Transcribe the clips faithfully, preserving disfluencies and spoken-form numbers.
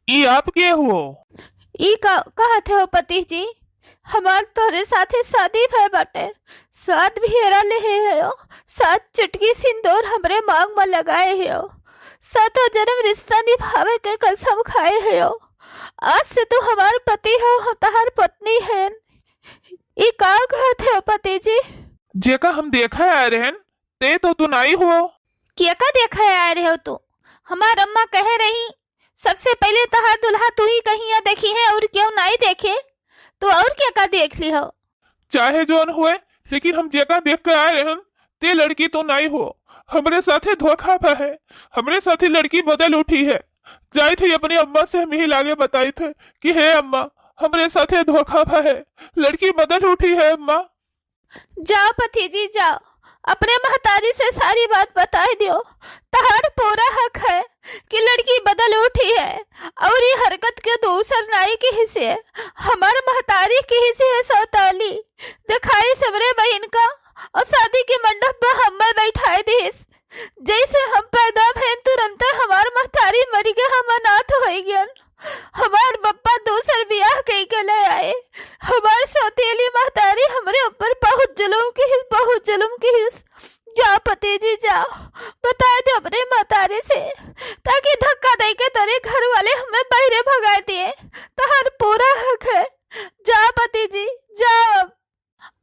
ई आप के हो? ई का कहत हो पति जी? हमार तोरे साथे शादी भय बाटे, सात फेरा लेहे हो, सात चुटकी सिंदूर हमरे मांग में लगाए हो, सातों जन्म रिश्ता निभावे के कसम खाए हो। आज से तू हमार पति हो, हम तहार पत्नी हैं। ई का कहत हो पति जी? जेका हम देखा आए रहन, ते तो तू नाई हो। केका देखा आए रहे हो तू? हमार अम्मा कहे रही, सबसे पहले तहार दुल्हा तू ही कहिया देखी है और क्यों नाई देखे? तू और केका देख ली हो? चाहे जौन हुए, लेकिन हम जेका देख के आए रहन, ते लड़की तो नाई हो। हमरे साथे धोखा भा है, हमरे साथे लड़की बदल उठी है। जाइत है अपनी अम्मा से हम यही लागे बताइत है कि हे अम्मा, हमरे साथे धोखा भा है, लड़की बदल उठी है अम्मा। जाओ पति जी, जाओ, अपने महतारी से सारी बात बताए दियो। तहार पूरा हक है कि लड़की बदल उठी है और ये हरकत के दूसर नाई के हिस्से, हमार महतारी के हिस्से है सौताली। दिखाई सबरे बहिन का और शादी के मंडप में हमें बैठाए दिस। जैसे हम पैदा भएन, तुरंते हमार महतारी मरी के हम अनाथ होइ गयन। हमार बप्पा दूसर बियाह कई के ले आए। हमार सौतेली महतारी हमरे ऊपर बहुत जुलुम किहिस, बहुत जुलुम किहिस। जा पति जी, जा, बताए दे अपने महतारी से, ताकि धक्का दे के तोरे घर वाले हमें बहरे भगाए दिए। तहार पूरा हक है। जा पति जी, जा।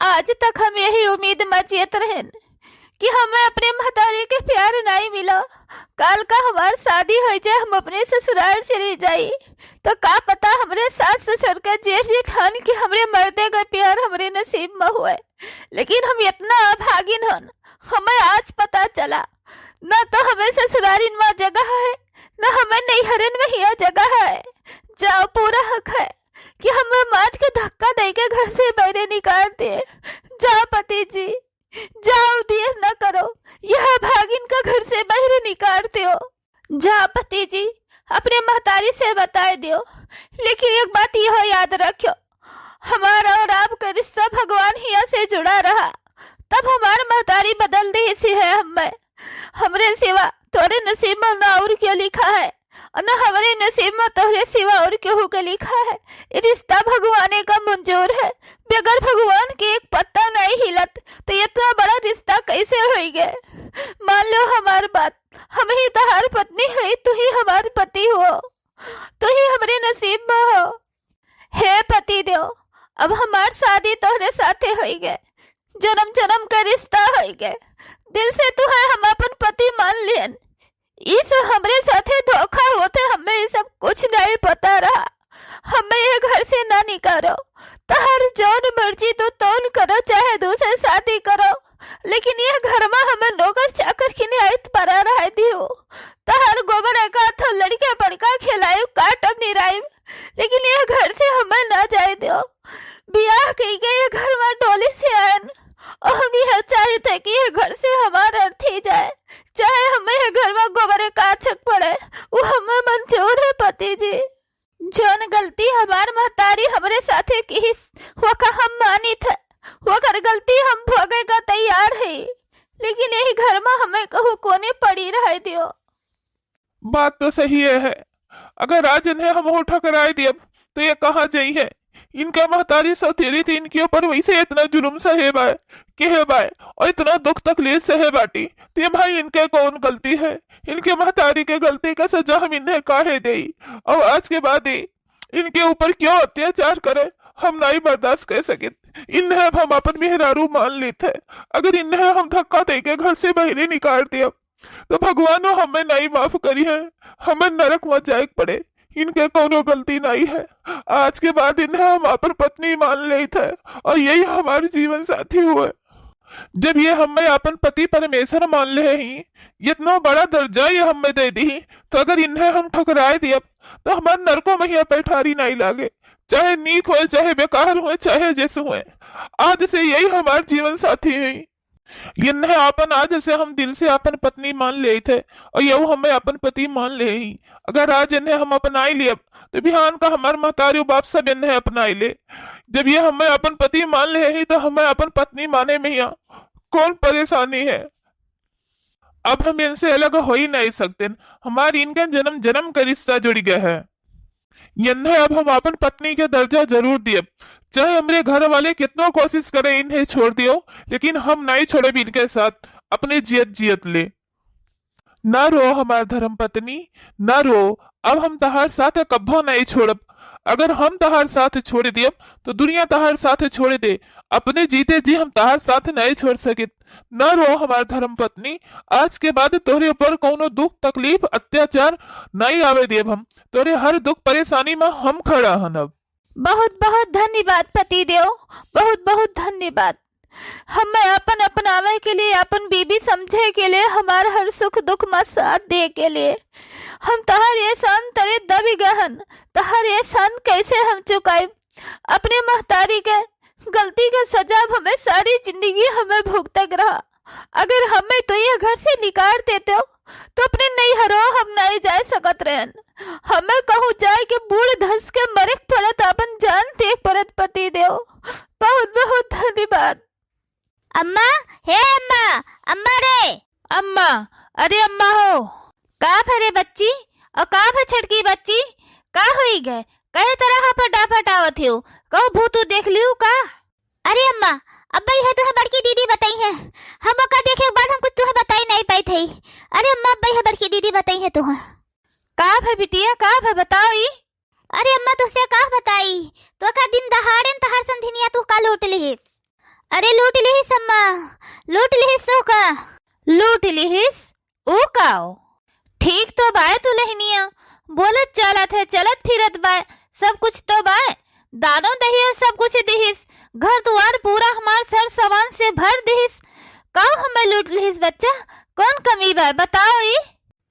आज तक हम यही उम्मीद में जियत रहन कि हमें अपने महतारी के प्यार नाई मिला। काल का हमार शादी हो जाए, हम अपने ससुराल चली जाई, तो का पता हमरे सास ससुर के जेठ जेठान के हमरे मर्दे का प्यार हमरे नसीब में हुए। लेकिन हम इतना अभागिन हन, हमें आज पता चला। न तो हमें ससुरारिन में जगह है, न हमें नैहरन में हिया जगह है। जाओ, पूरा हक है कि हमें मार के धक्का दे के घर से बाहरे निकाल दे। जाओ पति जी, जाओ, देर न करो, यह भागिन का घर से बाहरे निकाल दो। जा पति जी, अपने महतारी से बताए दियो, लेकिन एक बात यह याद रखियो, हमारा और आपका रिश्ता भगवान हिया से जुड़ा रहा, तब हमार महतारी बदल दी सी है हमें। हमरे सिवा तोरे नसीब में ना और क्यों लिखा है, और न हमरे नसीब में तोहरे सिवा और केहू के लिखा है। ये रिश्ता भगवाने का मंजूर है, बगैर भगवान के एक पत्ता नहीं हिलत, तो इतना बड़ा रिश्ता कैसे होई गए? मान लो हमार बात, हम ही तहार पत्नी है, तू ही हमार पति हो, तू ही हमरे नसीब में हो। हे पति देव, अब हमार शादी तोहरे साथे होई गए, जन्म जन्म का रिश्ता होई गए। दिल से तू है हम अपन पति मान लियन। ई सब हमरे साथे धोखा होते, हमें ई सब कुछ नहीं पता रहा। हमें ये घर से ना निकालो, तहर जौन मर्जी तू तौन करो, चाहे दूसरे शादी करो, लेकिन ये घर में हमें नौकर चाकर की निहायत परा रह दियो। तहर गोबर का थो लड़के बड़का खिलाए काटब निराइब, लेकिन ये घर से हमें ना जाए दियो। बियाह कई के ये घर में डोली से आयन, और हम यह चाहते कि ये घर से हमारा अर्थी जाए, चाहे हमें ये घर में गोबर का छक पड़े, वो हमें मंजूर है पति जी। जौन गलती हमार महतारी हमरे साथे किहिस, वका हम मानित है, वकर गलती हम भोगे का तैयार है, लेकिन यही घर में हमें कहूँ कोने पड़ी रह दियो। बात तो सही है, अगर आज इन्हें हम हो ठकराए दियब, तो ये कहाँ जाई है? इनका महतारी सौतेली तो इनके ऊपर वैसे इतना जुल्म सहे बाय, कहे बाय, और इतना दुख तकलीफ सहे बाटी, तो ये भाई इनके कौन गलती है? इनके महतारी के गलती का सजा हम इन्हें काहे देई? और आज के बाद ये इनके ऊपर क्यों अत्याचार करे, हम नहीं बर्दाश्त कर सकित। इन्हें अब हम अपन मेहरारू मान लेत है। अगर इन्हें हम धक्का दे के घर से बाहरे निकाल दिया, तो भगवानो हमें नहीं माफ करी है, हमें नरक में जाए के पड़े। इनके कोनो गलती नहीं है। आज के बाद इन्हें हम अपन पत्नी मान लेत है और यही हमार जीवन साथी हुए। जब ये हमें अपन पति परमेश्वर मान ले ही, इतना बड़ा दर्जा ये हमें दे दी, तो अगर इन्हें हम ठुकराए दियब, तो हमार नरको में यहाँ पैठारी नहीं लागे, चाहे नीक होए, चाहे बेकार होए, चाहे जैसे होए। आज से यही हमार जीवन साथी है। इन्हें अपन आज से हम दिल से अपन पत्नी मान लेत है और यहू हमें अपन पति मान ले ही। अगर आज इन्हें हम अपनाई लियब, तो बिहान का हमार महतारी बाप सब इन्हें अपनाई ले। जब ये हमें अपन पति मान ले ही, तो हमें अपन पत्नी माने में यहाँ कौन परेशानी है? अब हम इनसे अलग हो ही नहीं सकते। हमार इनका जन्म जन्म का रिश्ता जुड़ गया है। इन्हें अब हम आपन पत्नी के दर्जा जरूर दियब। चाहे हमरे घर वाले कितनो कोशिश करे इन्हें छोड़ दियो, लेकिन हम नाई छोड़ब इनके साथ अपने जियत जियत ले। ना रो हमार धर्म पत्नी, ना रो। अब हम तहार साथ कब्बो नाई छोड़ब। अगर हम तहार साथ छोड़ दियब, तो दुनिया तहार साथ छोड़ दे, अपने जीते जी हम तहार साथ नाई छोड़ सकित। ना रो हमार धर्म पत्नी, आज के बाद तोहरे ऊपर कौनो दुख, तकलीफ, अत्याचार नाई आवे देब हम। तोहरे हर दुख परेशानी में हम खड़ा हन अब। बहुत बहुत धन्यवाद पति देव, बहुत बहुत धन्यवाद। हमें अपन अपनावे के लिए, अपन बीबी समझे के लिए, हमार हर सुख दुख में साथ दे के लिए। हम तहार एहसान तरे दबी गहन, तहार एहसान कैसे हम चुकाई? अपने महतारी के गलती के सजा अब हमें सारी जिंदगी हमें भुगते के रहा। अगर हमें तू ये घर से निकाल देते हो, तो अपने नैहरो हम नहीं जा सकत रहन। हमें कहूँ जाए के बूढ़ धस के मरे के पड़त, अपन जान दे के पड़त पति देव। बहुत बहुत धन्यवाद। अम्मा, हे अम्मा, अम्मा रे। अम्मा, अरे अम्मा हो। का भरे बच्ची? और का भा छटकी बच्ची? का होई गए? कहे तरह फटाफट आवत हो? कहूँ भूत देख लियो का? अरे अम्मा, अब्बा यह तुहे बड़की दीदी बताई है। हम ओका देखे के बाद हम कुछ तुहे बताई नहीं पाई थी। अरे अम्मा, अब्बा यह बड़की दीदी बताई है तुहे। का भा बिटिया, का भा बताओ ई? अरे अम्मा, तुसे का बताई, तो का दिन दहाड़ेन तहार समधिनिया तू का लूट लिहिस। अरे लूट लिहिस अम्मा, लूट लिहिस सो का। लूट लिहिस? ऊ काओ? ठीक तो बाय दुल्हनिया, बोलत चालत है, चलत फिरत बाय, सब कुछ तो बाय, दानो दहिया सब कुछ दिहिस, घर दुआर पूरा हमार सर सामान से भर दिहिस। काओ हमें लूट लिहिस बच्चा, कौन कमी बाय बताओ ई?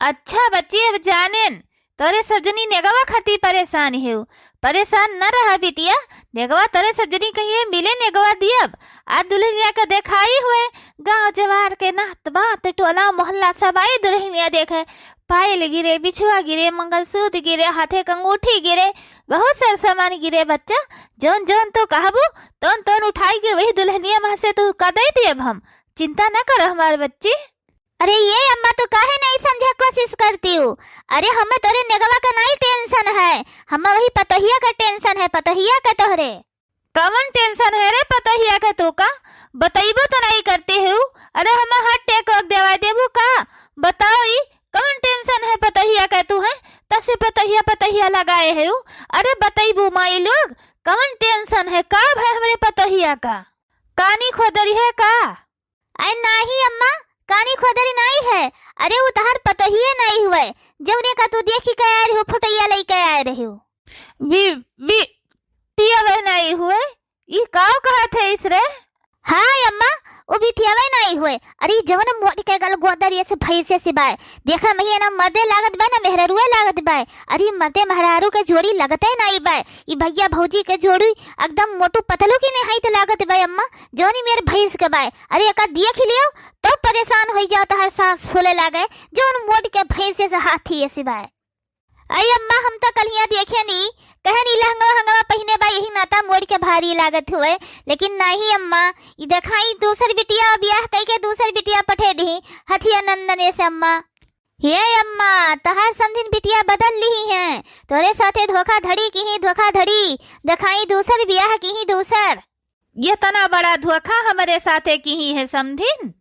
अच्छा बच्ची, अब जानेन, तोरे सब जनी नेगवा खातिर परेशान हेउ। परेशान न रहा बिटिया, नेगवा तोरे सब जनी कहिए मिले नेगवा दियब। आज दुल्हनिया के देखाई हुए, गांव जवार के नात बात टोला मोहल्ला सब आई दुल्हनिया देखे। पायल गिरे, बिछुआ गिरे, मंगलसूत्र गिरे, हाथे के अंगूठी गिरे, बहुत सारा सामान गिरे बच्चा। जौन जौन तो कहबू तौन तौन उठाई के वही दुल्हनिया में से तू का दे दियब हम। चिंता न कर हमार बच्ची। अरे ये अम्मा, तू काहे नहीं समझे कोशिश करती हूँ? अरे हमें तोरे नेगवा का नहीं टेंशन है, हमें वही पतोहिया का टेंशन है, पतोहिया का तोहरे। कवन टेंशन है रे पतोहिया का तू का? बतइबो तो नहीं करती हूँ। अरे हमें हार्ट अटैक देवा देबू का? बताओ ई कवन टेंशन है पतोहिया का तू है? तब से पतोहिया पतोहिया लगाए है उ। अरे बतइबू माई लोग, कवन टेंशन है का भाई हमरे पतोहिया का? कानी खोदरी है का? अरे नाही अम्मा, कानी खोदरी नाही है। अरे उ तहार पतोहिए नाही हुए, जौने का तू देखी के आए रहो, फोटोइया लई के आए रहो। बी-, बी-, टियावे नाही हुए? ई काव कहत है इस रे? हाँ अम्मा, उ बिटियावे नाही हुए। अरे जौन मोट के गल गोदर ये से भैंसे से बाय। देखा मही ना मर्दे लागत बा ना मेहरारुए लागत बा। अरे मर्दे मेहरारू के जोड़ी लगते नाही बा। ई भैया भौजी के जोड़ी एकदम मोटू पतलू की निहाइत लागत बा अम्मा। जौनी मेर भैंस के बाय, अरे एका देख लियो तो परेशान होई जाओ, तहार सांस फूले लागे, जौन मोट के भैंसे से हाथी ऐसी बाय। अरे अम्मा, हम तो कलिया देखे नी, कहे नी लहंगा हंगवा पहिने बा, यही नाता मोड़ के भारी लागत हुए, लेकिन नाही अम्मा, ई देखाई दूसर बिटिया ब्याह कई के दूसर बिटिया पठे दी हथिया नंदन ऐसे अम्मा। हे अम्मा, तहार समधिन बिटिया बदल ली है, तोरे साथे धोखाधड़ी की ही धोखाधड़ी, देखाई दूसर ब्याह की ही दूसर। ये तना बड़ा धोखा हमरे साथे किही है समधिन।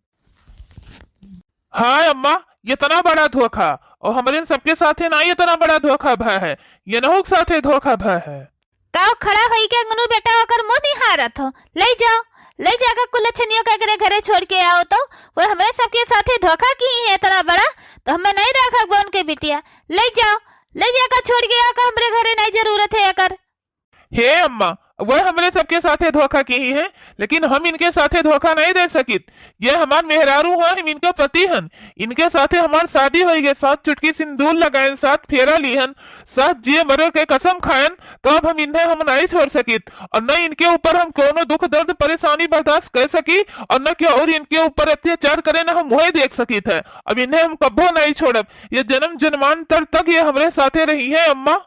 हाँ अम्मा, ये तना बड़ा धोखा, और हमरे सबके साथे ना ये तना बड़ा धोखा भय है, ये नहुक साथे धोखा भय है। काव खड़ा होई के अंगनू बेटा ओकर मुंह निहारत हो? ले जाओ, ले जाकर कुलछनियों के एकरे घरे छोड़ के आओ तो, वो हमरे सबके साथे धोखा किही है इतना बड़ा, तो हमें नहीं रखा बोन के बिटिया, ले जाओ, ले जाकर छोड़ के आओ का हमरे घरे नहीं जरूरत है एकर। हे अम्मा, वह हमरे सबके साथे धोखा किही है, लेकिन हम इनके साथे धोखा नहीं दे सकित। ये हमार मेहरारू हैं, हम इनका पति हन। इनके साथे हमार शादी होई गए, साथ चुटकी सिंदूर लगाएन, साथ फेरा लिहन, साथ जिए मरे के कसम खाएन, तो अब हम इन्हें हम नहीं छोड़ सकित और न इनके ऊपर हम कोनो दुख दर्द परेशानी बर्दाश्त कर सकी और न कि और इनके ऊपर अत्याचार करे न हम वही देख सकित है। अब इन्हें हम कब्बो नहीं छोड़ब, ये जन्म जन्मांतर तक ये हमरे साथे रही है अम्मा।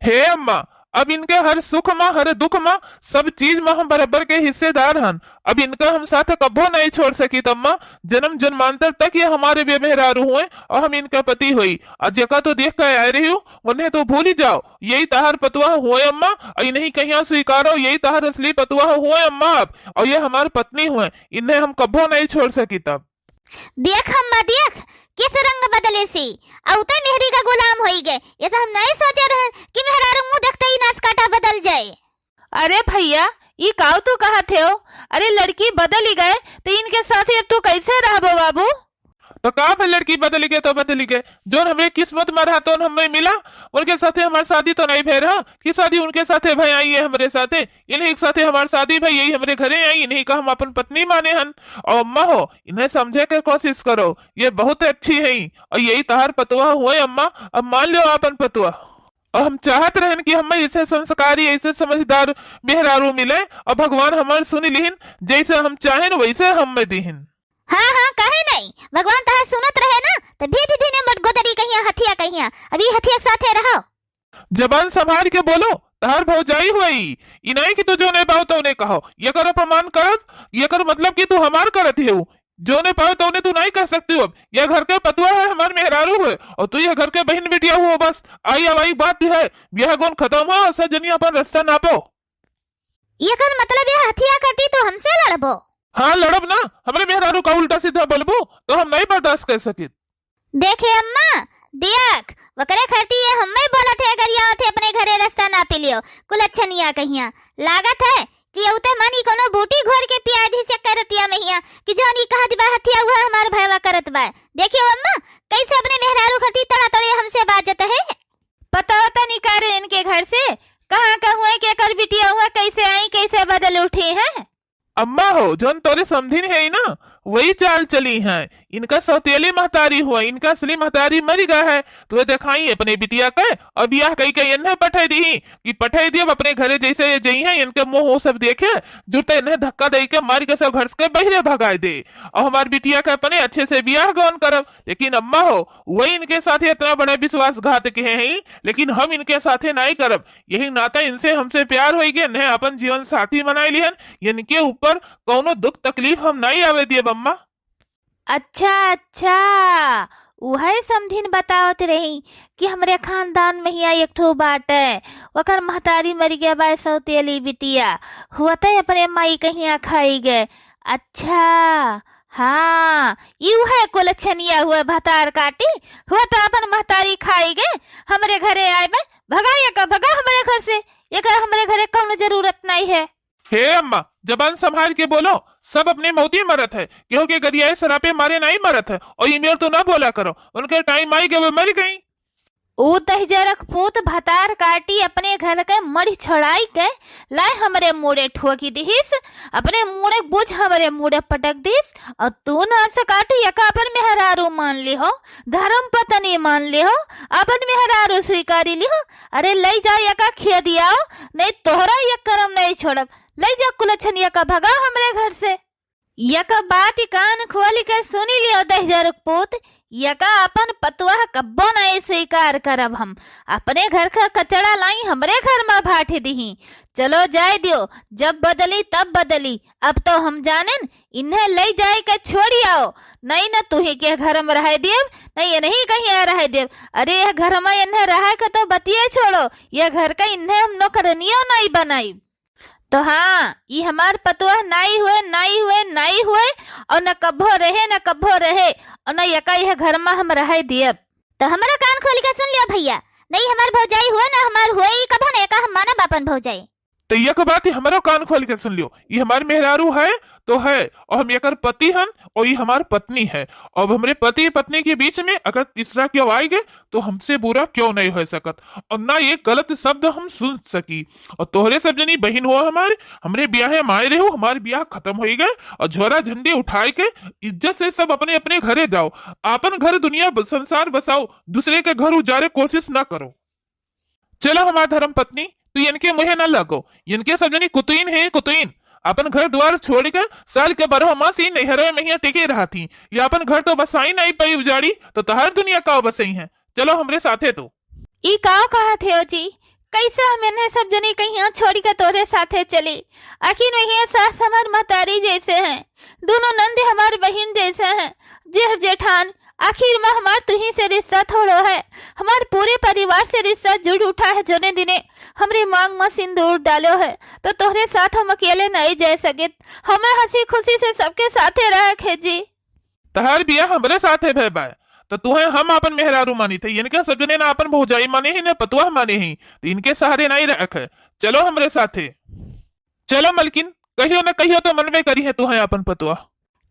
हे अम्मा, अब इनके हर सुख मा, हर दुख मा, सब चीज मा हम बराबर के हिस्सेदार हन। अब इनका हम साथ कब्बो नहीं छोड़ सकित अम्मा। जन्म जन्मांतर तक ये हमारे बे मेहरारू हुए और हम इनका पति होई। और जेका तो देख के आए रही हूँ, उन्हें तो भूल ही जाओ। यही तहार पतुआ हुए अम्मा, और इन्हीं कहिया स्वीकारो, यही तहार असली पतुआ हुए अम्मा आप, और ये हमार पत्नी हुए, इन्हें हम कब्बो नहीं छोड़ सकित अब। देख अम्मा देख, किस रंग बदले सी, अउते मेहरी का गुलाम होई गए। ये तो हम नहीं सोचे रहे कि मेहरारू मुंह देखते ही नास काटा बदल जाए। अरे भैया, ई काउ तू कहत हो? अरे लड़की बदल ही गए, तो इनके साथ अब तू कैसे रहबो बाबू? तो का भे लड़की बदल गए तो बदल गए, जोन हमरे किस्मत में रहा तोन हमें मिला। उनके साथे हमार शादी तो नहीं भय रहा कि शादी उनके साथे भय आई है हमरे साथे, इन्हीं के साथे हमार शादी भय, यही हमरे घरे आई, इन्हीं का हम अपन पत्नी माने हन। और अम्मा हो, इन्हें समझे के कोशिश करो, ये बहुत अच्छी है और यही तहार पतुआ हुए अम्मा, अब मान लो अपन पतुआ। और हम चाहत रहन कि हमें ऐसे संस्कारी, ऐसे समझदार मेहरारू मिले और भगवान हमार सुन लिहिन, जैसे हम चाहेन वैसे हमें दिहिन। हाँ, हाँ, काहे नहीं? भगवान तहार सुनत रहे ना, तो भेज दिने मट गोदरी कहिया, हथिया कहिया। अभी हथिया के साथे रहो। जबान संभाल के बोलो, तहार भौजाई हुई। ई नहीं कि तू जौने पाओ तौने कहो। यकर अपमान करत, यकर मतलब कि तू हमार करत हेउ। जौने पाओ तौने तू नहीं कह सकती हो। अब यह घर के पतुआ है, हमार मेहरारू है, और तू यह घर के बहन बिटिया हो। बस आई अवाई बात है, ब्याह गौन खत्म हो, सब जनी अपन रास्ता नापो। एकर मतलब ये हथिया करती तो हमसे लड़बो? हाँ, लड़ब ना। हमरे मेहरारू का उल्टा सीधा बोलबो तो हम नहीं बर्दाश्त कर सकित। देखे अम्मा, देख, वकरे खरती ये हम्मे बोलत है, गरियावत है, अपने घरे रास्ता नापी लियो। कुलच्छनिया कहिया। लागत है कि यहूते मन ही कोनो बूटी घोर के पिया दी से करतिया में हिया कि जौन ई कहत बा हथिया हुआ हमार भयवा करत बा। देखियो अम्मा, कैसे अपने मेहरारू खरती तड़ा तड़े हमसे बाजत है। पता होता निकारे इनके घर से, कहाँ का हुए, केकर बिटिया हुआ, कैसे आई, कैसे बदल उठी हैं। अम्मा हो, जौन तोरे समधिन है ना, वही चाल चली है। इनका सौतेली महतारी हुआ, इनका असली महतारी मर गया है, तो वे दिखाई अपने बिटिया के, और बियाह कई के इन्हें पठाई दी कि पठाई दिए अपने घरे, जैसे ये जई हैं, इनके मुंह वो सब देखे, जुटे इन्हें धक्का दे के मार के सब घर से बहिरे भगाए दे, और हमार बिटिया के अपने अच्छे से बियाह गौन करब। लेकिन अम्मा हो, वही इनके साथे इतना बड़ा विश्वासघात के हैं, लेकिन हम इनके साथे नहीं करब। यही नाता इनसे हमसे प्यार होई गए, इन्हें अपन जीवन साथी बनाए लिहन, इनके ऊपर कौनो दुख तकलीफ हम नहीं आवे दिए अम्मा। अच्छा, अच्छा, उहे समधिन बतावत रही कि हमरे खानदान में हिया एक ठो बाटे, ओकर महतारी मर गया बा, सौतेली बिटिया, हुआ तो अपने माई कहिया खाई गए। अच्छा, हाँ, ई उहे कुलच्छनिया हुए भतार काटी, हुआ तो अपन महतारी खाई गए, हमरे घरे आए बे, भगा ये का, भगा हमरे घर से, ये का हमरे घरे कौनो जरूरत नहीं है। हे अम्मा, जबान संभाल के बोलो, सब अपने मौती मरत है, केहू के गरियाए सरापे मारे नहीं मरत है, और ई मेर तो ना बोला करो, उनके टाइम आई गए, वो मर गई। ऊ दहिजरक पूत भतार काटी अपने घर के मढ़ी छोड़ाई के लाए हमरे मूड़े ठोकी दिहिस, अपने मूड़े बुझ हमरे मूड़े पटक दिस, और तू नास काटी यका अपन मेहरारू मान लिहो, धर्म पत्नी मान लिहो, अपन मेहरारू स्वीकारी लिहो। अरे लई जाओ यका खेदियाओ, नहीं तोहरा ये करम नहीं छोड़ब, लई जाओ कुलच्छनिया का भगाओ हमरे घर से। यका बात कान खोल के सुनी लियो दहिजरक पूत, यका अपन पतुआ कब्बो नहीं स्वीकार करब हम। अपने घर का कचड़ा लाई हमरे घर में भाट दिही। चलो जाए दियो, जब बदली तब बदली। अब तो हम जानेन, इन्हें ले जाए के छोड़ी आओ, नहीं न तुही के घर में रह दियब, नहीं इन्हीं कहीं रह दियब। अरे यह घर में इन्हें रह के तो बतिये छोड़ो, यह घर का इन्हें हम नौकरनियो नहीं बनाई। तो हाँ, ई हमार पतोह नाई हुए, नाई हुए, नाई हुए, और न कब्बो रहे, न कब्बो रहे, और न यका यह घर में हम रहे दियब। तो हमरो कान खोल के सुन लियो भैया, नहीं हमार भौजाई हुए, न हमार हुए, ई कभो न यका हम मानब अपन भौजाई। तो यक बात ही हमरो कान खोल के सुन लियो, ई हमार मेहरारू है तो है, और हम यकर पति हन, और ई हमार पत्नी है। अब हमरे पति पत्नी के बीच में अगर तीसरा क्यों आएगे, तो हमसे बुरा क्यों नहीं हो सकत, और ना ये गलत शब्द हम सुन सकी। और तोहरे सब जनी बहिन हो हमारे, हमरे ब्याहे में आए रहो, हमार ब्याह खत्म हो गए, और झोरा झंडी उठाए के इज्जत से सब अपने अपने घरे जाओ, आपन घर दुनिया ब-, संसार बसाओ, दूसरे के घर उजारे कोशिश ना करो। चलो हमार धर्म पत्नी, तू इनके मुँहे ना लगो, इनके सब जनी कुतुइन है, कुतुइन। अपन घर द्वार छोड़ के साल के बारह मास ही नैहरे में ही टिके रहती, ये अपन घर तो बसाई नहीं पाई उजाड़ी, तो तहार दुनिया का बसई है। चलो हमरे साथे तू। ई का कहत हो जी? कैसे हम इन्हें सब जने कहिया छोड़ी के तोरे साथे चली? आखिर वहिया सास हमार महतारी जैसे हैं, दोनों नंद हमार बहिन जैसे हैं, जेठ जेठान, आखिर में हमार तुही से रिश्ता थोड़ो है, हमार पूरे परिवार से रिश्ता जुड़ उठा है। जोने दिने हमरे मांग में सिंदूर डालो है, तो तोहरे साथ हम अकेले नहीं जा सकित। हमें हंसी खुशी से सबके साथे रहे है जी। तहार बियाह हमरे साथे भय बा, तो तुहे हम आपन मेहरारू मानित है, इनके सब जने ना आपन भौजाई माने ही, ना पतुआ माने ही, तो इनके सहारे नहीं रख। चलो हमरे साथे। चलो मलकिन, कहियो न कहियो तो मनवे करी है तुहे आपन पतुआ।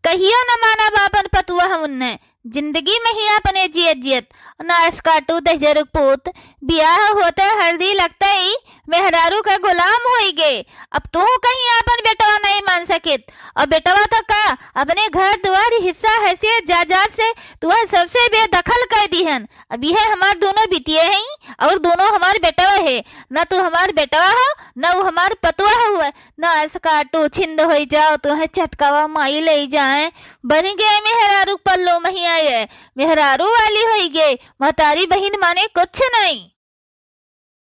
कहियो न मानब आपन पतुआ हम उन्ने, जिंदगी में ही अपने जियत जियत। नास काटू दहिजरुक पूत, बियाह होते हरदी लगते ही मेहरारू का गुलाम होई गे। अब तू कहीं आपन बेटवा नहीं मान सकित। और बेटवा तो का, अपने घर दुआर, हिस्सा, हैसियत, जायदाद से तू सबसे बेदखल कर दिहन। अब यह हमार दोनों बिटिये हैं और दोनों हमार बेटवा है। न तू हमार बेटवा हो, न वो हमार पतुआ हुआ। नास काटू छिंद होई जाओ, तुहे चटकावा माई ले जाए। बन गए मेहरारू पल्लो महिया ये, मेहरारू वाली होई गए, महतारी बहिन माने कुछ नहीं।